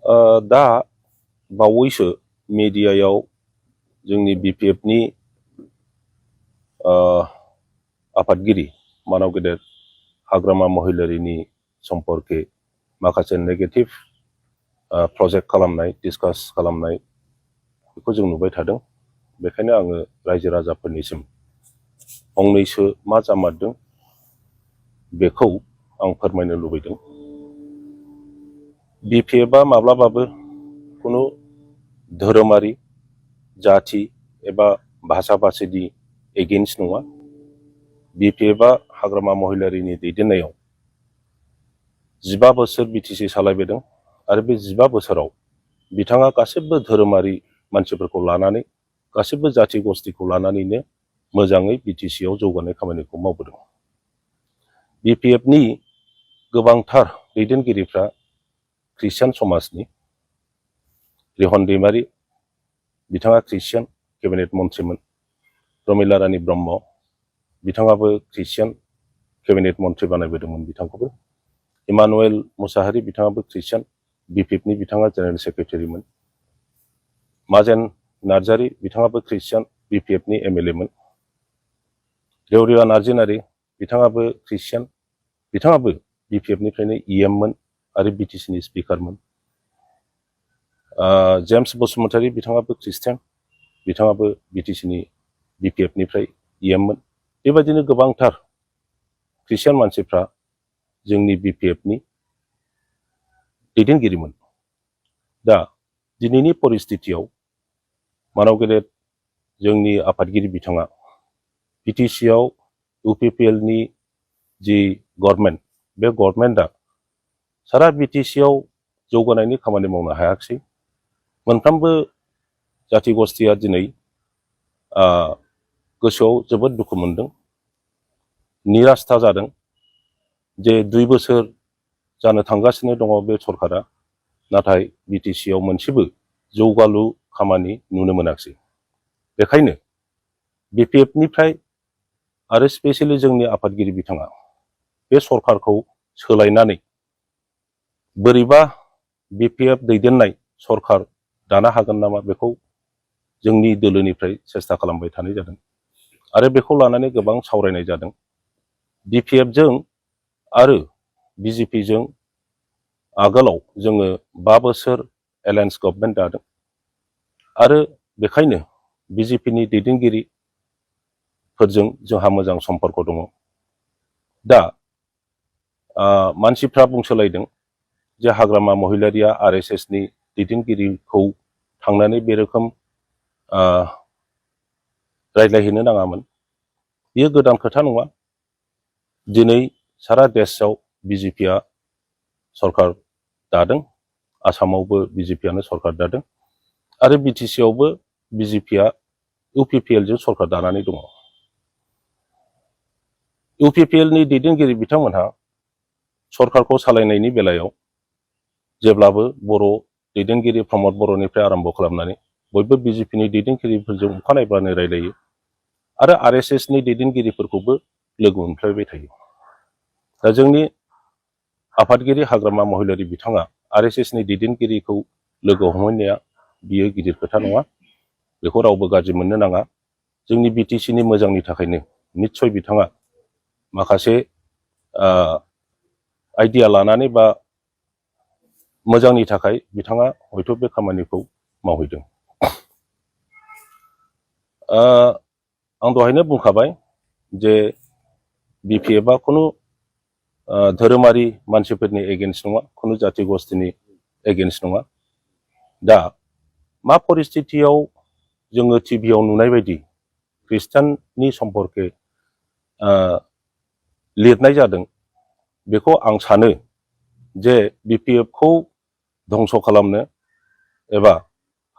दा बावैसो मिडियायाव जोंनि BPFनि आफादगिरि मानाव गेदेर हाग्रामा महिलारिनि सम्पर्के माखासे नेगेटिभ प्रजेक्ट खालामनाय डिसकास खालामनाय बेखौ जों नुबाय थादों। बेखायनो आङो रायजो राजाफोरनिसिम फंनैसो मा जामारदों बेखौ आं फोरमायनो लुबैदों। BPFआ माब्लाबाबो खुनु धोरोमारि जाथि एबा भाषा भाषिनि एगेन्स्ट नङा। BPFआ हाग्रामा महिलारिनि दैदेननायाव 15 बोसोर BTC सालायबोदों आरो बे 15 बोसोराव बिथाङा गासिबो धोरोमारि मानसिफोरखौ लानानै गासिबो जाथि गस्थिखौ लानानैनो मोजाङै BTCआव जौगानाय खामानिखौ मावबोदों। BPFनि गोबांथार दैदेनगिरिफ्रा ख्रिस्टियान समाजनि। रिहन दैमारि बिथाङा ख्रिस्टियान केबिनेट मन्थ्रिमोन। प्रमिला रानी ब्रह्म बिथाङाबो ख्रिस्टियान केबिनेट मन्थ्रि बानायबोदोंमोन बिथांखौबो। इमानुएल मुसाहारि बिथाङाबो ख्रिस्टियान BPFनि बिथाङा जेनेरेल सेक्रेटारिमोन। माजेन नार्जारी बिथाङाबो ख्रिस्टियान BPFनि MLA मोन। देवरिया नार्जिनारी बिथाङाबो ख्रिस्टियान बिथाङाबो BPFनिफ्रायनो EM मोन आरो BTCनि स्पिकारमोन। जेम्स बसुमतारी बिथाङाबो ख्रिस्टियान बिथाङाबो BTCनि BPFनिफ्राय EM मोन। बेबायदिनो गोबांथार ख्रिस्टियान मानसिफ्रा जोंनि BPFनि दैदेनगिरिमोन। दा दिनैनि परिस्थितियाव मानाव गेदेर जोंनि आफादगिरि बिथाङा BTCआव UPPLनि जि गभर्नमेन्ट बे गभर्नमेन्टआ सारा BTCआव जौगानायनि खामानि मावनो हायाखिसै। मोनफ्रोमबो जाथि गस्थिया दिनै गोसोआव जोबोद दुखु मोनदों, निरास्था जादों जे 2 बोसोर जानो थांगासिनो दङ बे सरकारा, नाथाय BTCआव मोनसेबो जौगालु खामानि नुनो मोनाखिसै। बेखायनो BPFनिफ्राय आरो स्पेसियेलि जोंनि आफादगिरि बिथाङा बे सरकारखौ सोलायनानै बोरैबा BPF दैदेननाय सरकार दानो हागोन नामा बेखौ जोंनि दोलोनिफ्राय सेस्था खालामबाय थानाय जादों आरो बेखौ लानानै गोबां सावरायनाय जादों। BPFजों आरो BJPजों आगोलाव जोङो 5 बोसोर एलायन्स गभर्नमेन्ट दादों आरो बेखायनो BJPनि दैदेनगिरिफोरजों जोंहा मोजां सम्पर्क दङ। दा मानसिफ्रा बुंसोलायदों जे हाग्रामा महिलारिया RSSनि दैदेनगिरिखौ थांनानै बे रोखोम रायज्लायहैनो नाङामोन। बेयो गोदान खोथा नङा। दिनै सारा देशआव BJPआ सरकार दादों, आसामावबो BJPआनो सरकार दादों आरो BTCआवबो BJPआ UPPLजों सरकार दानानै दङ। UPPLनि दैदेनगिरि बिथांमोनहा सरकारखौ सालायनायनि बेलायाव जेब्लाबो बर' दैदेनगिरि प्रमद बर'निफ्राय आरम्भ खालामनानै बयबो BJPनि दैदेनगिरिफोरजों अखानायब्लानो रायलायो आरो RSSनि दैदेनगिरिफोरखौबो लोगो मोनफ्लायबाय थायो। दा जोंनि आफादगिरि हाग्रामा महिलारि बिथाङा RSSनि दैदेनगिरिखौ लोगो हमहैनाया बियो गिदिर खोथा नङा। बेखौ रावबो गाज्रि मोननो नाङा। जोंनि BTCनि मोजांनि थाखायनो निस्सय बिथाङा माखासे आइडिया लानानै बा मोजांनि थाखाय बिथाङा हयथ' बे खामानिखौ मावहैदों। आं दहायनो बुंखाबाय जे BPFआ खुनु धोरोमारि मानसिफोरनि एगेन्स्ट नङा, खुनु जाथि गस्थिनि एगेन्स्ट नङा। दा मा परिस्थितियाव जोङो टिभियाव नुनाय बायदि ख्रिस्टाननि सम्पर्के लिरनाय जादों बेखौ आं सानो जे BPFखौ धंस' खालामनो एबा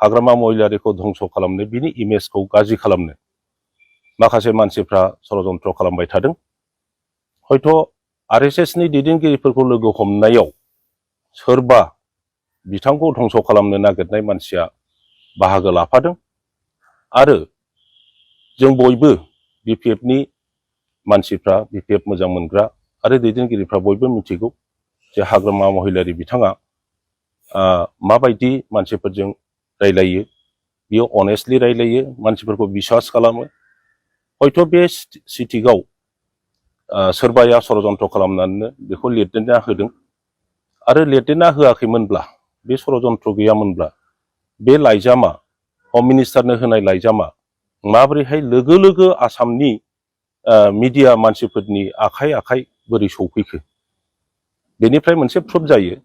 हाग्रामा महिलारिखौ धंस' खालामनो, बिनि इमेजखौ गाज्रि खालामनो माखासे मानसिफ्रा षड़यन्त्र खालामबाय थादों। हयथ' RSSनि दैदेनगिरिफोरखौ लोगो हमनायाव सोरबा बिथांखौ धंस' खालामनो नागिरनाय मानसिया बाहागो लाफादों आरो जों बयबो BPFनि मानसिफ्रा, BPF मोजां मोनग्रा आरो दैदेनगिरिफ्रा बयबो मिथिगौ जे हाग्रामा महिलारि बिथाङा माबायदि मानसिफोरजों रायलायो बियो अनेस्टलि रायलायो मानसिफोरखौ बिश्वास खालामो हयथ' बे सिटिआव सोरबाया षड़यन्त्र खालामनानै बेखौ लिरदेरना होदों आरो लिरदेरना होआखैमोनब्ला बे षड़यन्त्र गैयामोनब्ला बे लाइजामा हम मिनिस्टारनो होनाय लाइजामा माबोरैहाय लोगो लोगो आसामनि मिडिया मानसिफोरनि आखाइ आखाइ बोरै सौफैखो बेनिफ्राय मोनसे प्रुफ जायो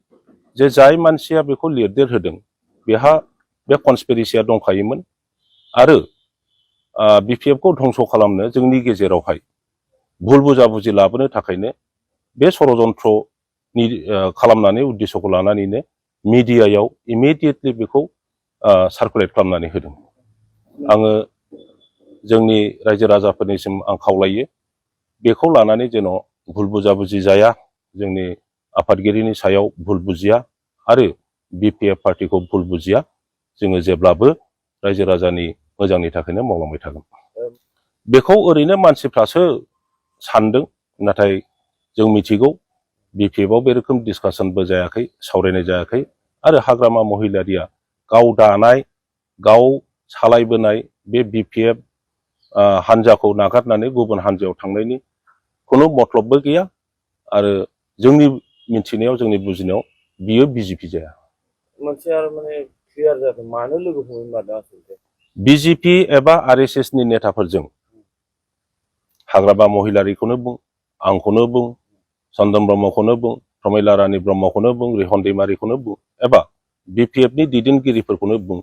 जे जाय मानसिया बेखौ लिरदेरहोदों बेहा बे कनस्पिरेसिया दंखायोमोन आरो बिपिएफखौ धंस खालामनो जोंनि गेजेरावहाय भुल बुजाबुजि लाबोनो थाखायनो बे षड़यन्त्रनि खालामनानै उद्देश्यखौ लानानैनो मिडियायाव इमिडियेटलि बेखौ सार्कुलेट खालामनानै होदों आङो जोंनि रायजो राजाफोरनिसिम आं खावलायो बेखौ लानानै जेन' भुल बुजाबुजि जाया जोंनि आफादगिरिनि सायाव भुल बुजिया आरो बिपिएफ पार्टिखौ भुल बुजिया जोङो जेब्लाबो रायजो राजानि मोजांनि थाखायनो मावलांबाय थागोन बेखौ ओरैनो मानसिफ्रासो सानदों नाथाय जों मिथिगौ बिपिएफआव बे रोखोम डिसकासनबो जायाखै सावरायनाय जायाखै आरो हाग्रामा महिलारिया गाव दानाय गाव सालायबोनाय बे बिपिएफ हान्जाखौ नागारनानै गुबुन हान्जायाव थांनायनि खुनु मतलबबो गैया आरो जोंनि मिथिनायाव जोंनि बुजिनायाव बियो बिजेपि जाया मोनसे आरो माने क्लियार जादों मानो लोगो हमनो मादों आसलते बिजेपि एबा आरएसएसनि नेताफोरजों हाग्रामा महिलारिखौनो बुं आंखौनो बुं चन्दन ब्रह्मखौनो बुं प्रमिला रानी ब्रह्मखौनो बुं रिहन दैमारिखौनो बुं एबा बिपिएफनि दैदेनगिरिफोरखौनो बुं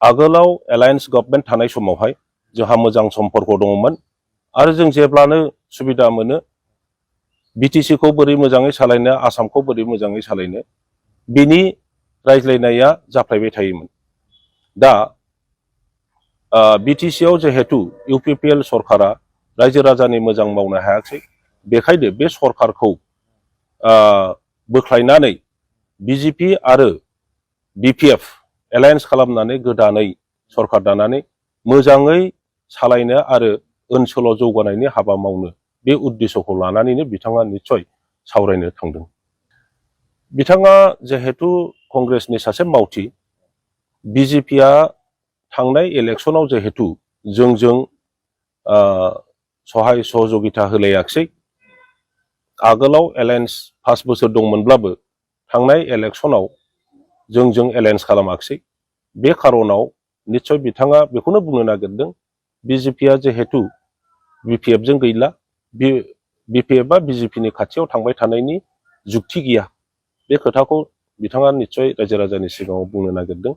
आगोलाव एलायन्स गभर्नमेन्ट थानाय समावहाय जोंहा मोजां सम्पर्क दङमोन आरो जों जेब्लानो सुबिदा मोनो बिटिसिखौ बोरै मोजाङै सालायनो आसामखौ बोरै मोजाङै सालायनो बिनि रायज्लायनाया जाफ्लायबाय थायोमोन दा बिटिसिआव जिहेतु इउपिपिएल सरकारा रायजो राजानि मोजां मावनो हायाखै बेखायनो बे सरकारखौ बोख्लायनानै बिजेपि आरो बिपिएफ एलायन्स खालामनानै गोदानै सरकार दानानै मोजाङै सालायनो आरो ओनसोलाव जौगानायनि हाबा मावनो बे उद्देश्यखौ लानानैनो बिथाङा निस्सय सावरायनो थांदों बिथाङा जिहेतु कंग्रेसनि सासे मावथि बिजेपिआ थांनाय इलेक्सनाव जिहेतु जोंजों सहाय सहযোगिता होलायाखिसै आगोलाव एलायन्स 5 बोसोर दंमोनब्लाबो थांनाय इलेक्सनाव जोंजों एलायन्स खालामाखिसै बे खारनाव निस्सय बिथाङा बेखौनो बुंनो नागिरदों बिजेपिआ जिहेतु बिपिएफजों गैला बिपिएफआ बिजेपिनि खाथियाव थांबाय थानायनि जुक्ति गैया बे खोथाखौ बिथाङा निस्सय रायजो राजानि सिगाङाव बुंनो नागिरदों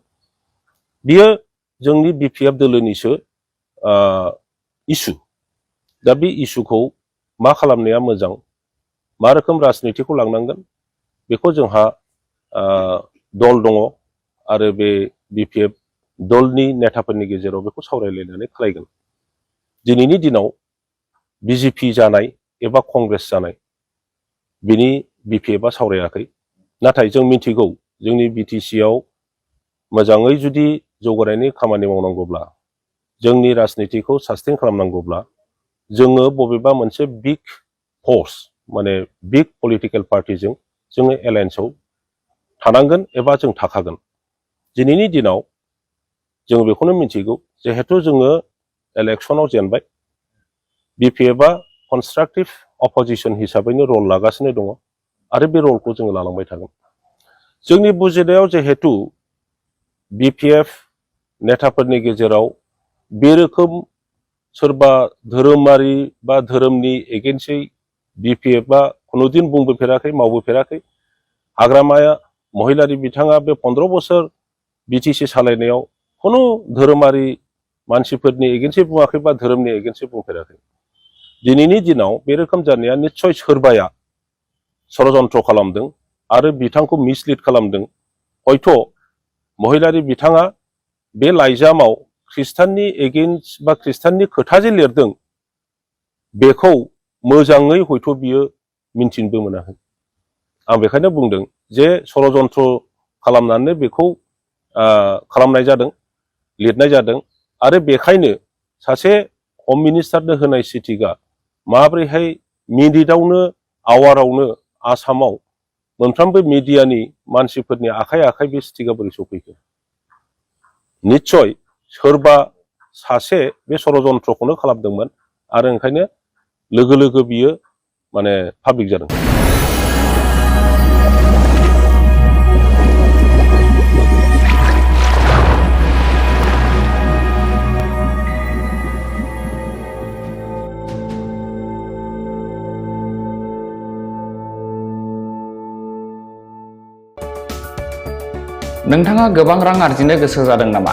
बियो जोंनि बिपिएफ दोलोनिसो इसु दा बे इसुखौ मा खालामनाया मोजां मा रोखोम राजनितिखौ लांनांगोन बेखौ जोंहा दल दङ आरो बे बिपिएफ दलनि नेताफोरनि गेजेराव बेखौ सावरायलायनानै खालायगोन दिनैनि दिनाव बिजेपि जानाय एबा कंग्रेस जानाय बिनि बिपिएफआ सावरायाखै नाथाय जों मिथिगौ जोंनि बिटिसिआव मोजाङै जुदि जौगानायनि खामानि मावनांगौब्ला जोंनि राजनितिखौ सास्टेन खालामनांगौब्ला जोङो बबेबा मोनसे बिग फर्स माने बिग पलिटिकेल पार्टिजों जोङो एलायन्सआव थानांगोन एबा जों थाखागोन दिनैनि दिनाव जों बेखौनो मिथिगौ जिहेतु जोङो इलेक्सनाव जेनबाय बिपिएफआ कनस्ट्राक्टिभ अपोजिशन हिसाबैनो रल लागासिनो दङ आरो बे रलखौ जोङो लालांबाय थागोन जोंनि बुजिनायाव जिहेतु बिपिएफ नेताफोरनि गेजेराव बे रोखोम सोरबा धोरोमारि बा धोरोमनि एगेन्स्टै बिपिएफआ खुनुदिन बुंबोफेराखै मावबोफेराखै हाग्रामाया महिलारि बिथाङा बे 15 बोसोर बिटिसि सालायनायाव खुनु धोरोमारि मानसिफोरनि एगेन्स्टै बुङाखै बा धोरोमनि एगेन्स्टै बुंफेराखै दिनैनि दिनाव बे रोखोम जानाया निस्सय सोरबाया षड़यन्त्र खालामदों आरो बिथांखौ मिसलिड खालामदों हयथ' महिलारि बिथाङा बे लाइजामाव ख्रिस्टाननि एगेन्स्ट बा ख्रिस्टाननि खोथा जे लिरदों बेखौ मोजाङै हयथ' बियो मिन्थिनोबो मोनाखै आं बेखायनो बुंदों जे षड़यन्त्र खालामनानै बेखौ खालामनाय जादों लिरनाय जादों आरो बेखायनो सासे हम मिनिस्टारनो होनाय सिटिकआ माब्रैहाय मिनिटआवनो आवारावनो आसामाव मोनफ्रोमबो मिडियानि मानसिफोरनि आखाइ आखाइ बे स्टिकआ बोरै सफैखो निस्सय सोरबा सासे बे षड़यन्त्रखौनो खालामदोंमोन आरो ओंखायनो लोगो लोगो बियो माने पाब्लिक जादों। नोंथाङा गोबां रां आरजिनो गोसो जादों नामा?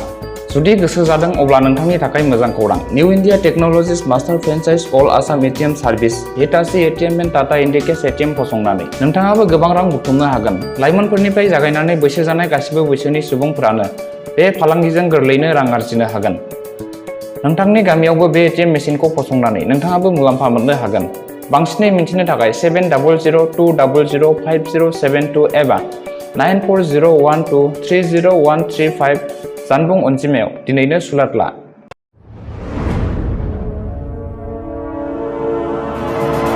जुदि गोसो जादों अब्ला नोंथांनि थाखाय मोजां खौरां। New India technologies master franchise all Assam ATM service Hitachi ATM and Tata Indicash ATM फसंनानै नोंथाङाबो गोबां रां बुथुमनो हागोन। लाइमोनफोरनिफ्राय जागायनानै बैसो जानाय गासिबो बैसोनि सुबुंफोरानो बे फालांगिजों गोरलैयैनो रां आरजिनो हागोन। नोंथांनि गामियावबो बे एटिएम मेसिनखौ फसंनानै नोंथाङाबो मुलाम्फा मोननो हागोन। बांसिनै मिन्थिनो थाखाय 7002005007 एबा 9401230135 जानबुं अनजिमायाव दिनैनो सुलाद ला।